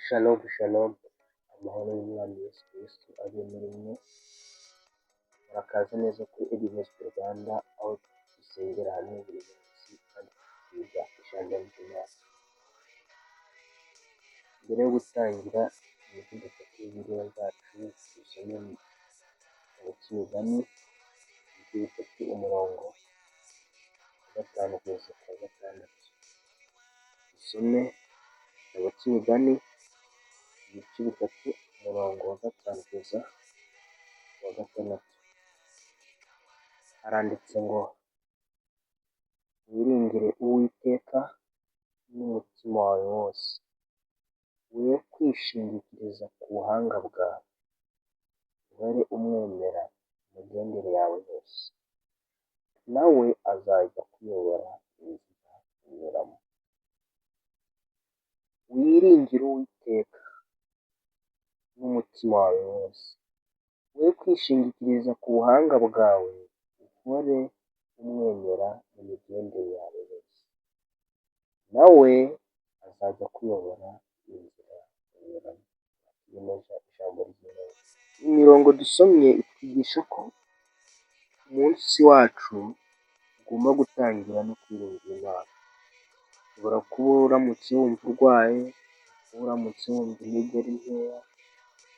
Shalom shalom, amahoro y'Umwami Yesu Kristo abe muri mwe. Murakaza neza kuri Edi Gospel Rwanda, aho dusengera hamwe buri munsi kandi tukiga ijambo ry'Imana. Mbere yo gutangira, muze dufate Bibiliya zacu dusome mu gitabo cy'Imigani, ibice 3, umurongo wa 5 kugeza ku wa 6. Dusome igitabo cy'Imigani, ibice 3, umurongo wa 5 kugeza ku wa 6. Haranditse ngo: "Wiringire Uwiteka n'umutima wawe wose, we kwishingikiriza ku buhanga bwawe, uhore umwemera mu migendere yawe yose, nawe azajya akuyobora inzira unyuramo." Wiringire Uwiteka n'umutima wawe wose, we kwishingikiriza ku buhanga bwawe, uhore umwemera mu migendere yawe yose, nawe azajya akuyobora inzira unyuramo. Twakire neza ijambo ry'Imana. Imirongo dusomye itwigisha ko umunsi wacu ugomba gutangira no kwiringira Imana. Ushobora kuba uramutse wumva urwaye, kuba uramutse wumva intege ari nkeya,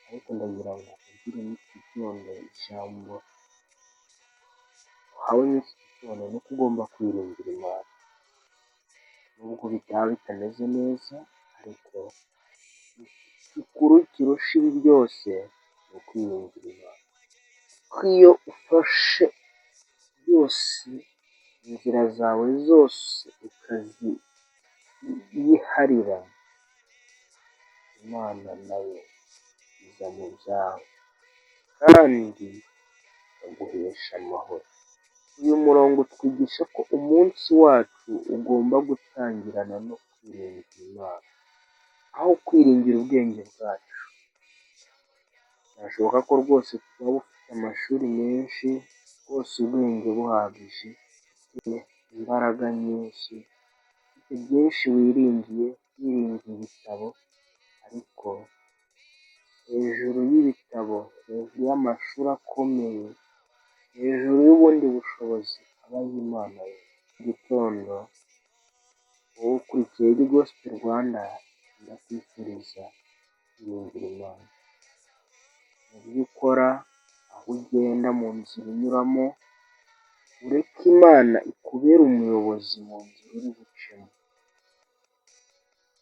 ariko ndagira ngo nkubwire muri iki gitondo, ijambo uhawe muri iki gitondo ni uko ugomba kwiringira Imana. Nubwo bitaba bitameze neza, ariko igikuru kirusha ibi byose ni ukwiringira Imana. Kuko iyo ufashe byose, inzira zawe zose ukaziyiharira, Imana nayo iza mu byawe kandi ikaguhesha amahoro. Uyu murongo utwigisha ko umunsi wacu ugomba gutangirana no kwiringira Imana, aho kwiringira ubwenge bwacu. Birashoboka ko rwose waba ufite amashuri menshi, rwose ubwenge buhagije, ufite imbaraga nyinshi, ufite byinshi wiringiye, wiringiye ibitabo, ariko hejuru y'ibitabo, hejuru y'amashuri akomeye, hejuru y'ubundi bushobozi habaho Imana. Mu gitondo, wowe ukurikiye Edi Gospel Rwanda, ndakwifuriza kwiringira Imana. Mu byo ukora, aho ugenda, mu nzira unyuramo, ureke Imana ikubere umuyobozi mu nzira uri bucemo.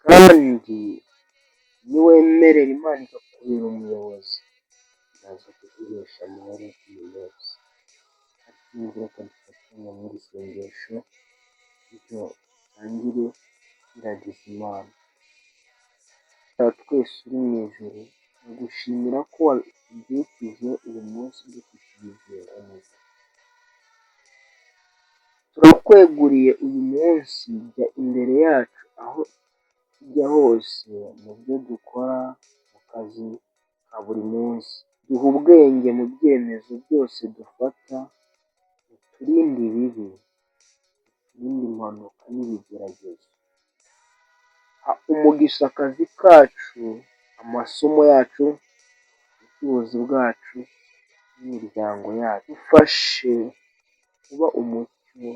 Kandi niwemerera Imana ikakubera umuyobozi, iraza kuguhesha amahoro uyu munsi. Hatinze, reka dufatanye muri iri sengesho, bityo dutangire twiragiza Imana. Data wa twese uri mu ijuru, ndagushimira ko watubyukije uyu munsi dufite ubugingo n'ubuzima. Turakweguriye uyu munsi, jya imbere yacu aho tujya hose, mu byo dukora, mu kazi ka buri munsi. Duhe ubwenge mu byemezo byose dufata, uturinde ibibi, uturinde impanuka n'ibigeragezo. Ha umugisha akazi kacu, amasomo yacu, ubucuruzi bwacu n'imiryango yacu. Dufashe kuba umucyo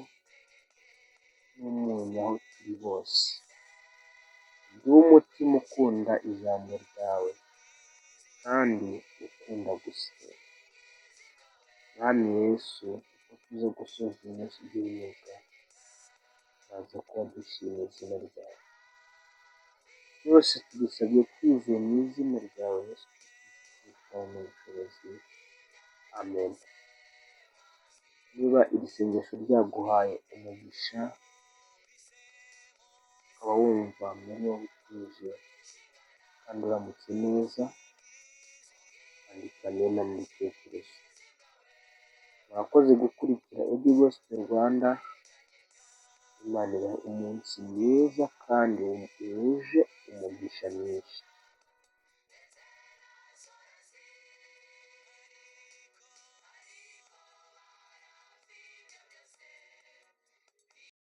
n'umunyu aho turi hose. Uduhe umutima ukunda ijambo ryawe kandi ukunda gusenga. Mwami Yesu, uko tuza gusoza uyu munsi duhumeka, turaza kuba dushima izina ryawe. Byose tubisabye twizeye mu izina ryawe Yesu Kristo n'ubushobozi. Amen. Niba iri sengesho ryaguhaye umugisha, ukaba wumva muri wowe utuje kandi uramutse neza, andika amena mu bitekerezo. Murakoze gukurikira Edi Gospel Rwanda. Imana ibahe umunsi mwiza kandi wuje umugisha mwinshi.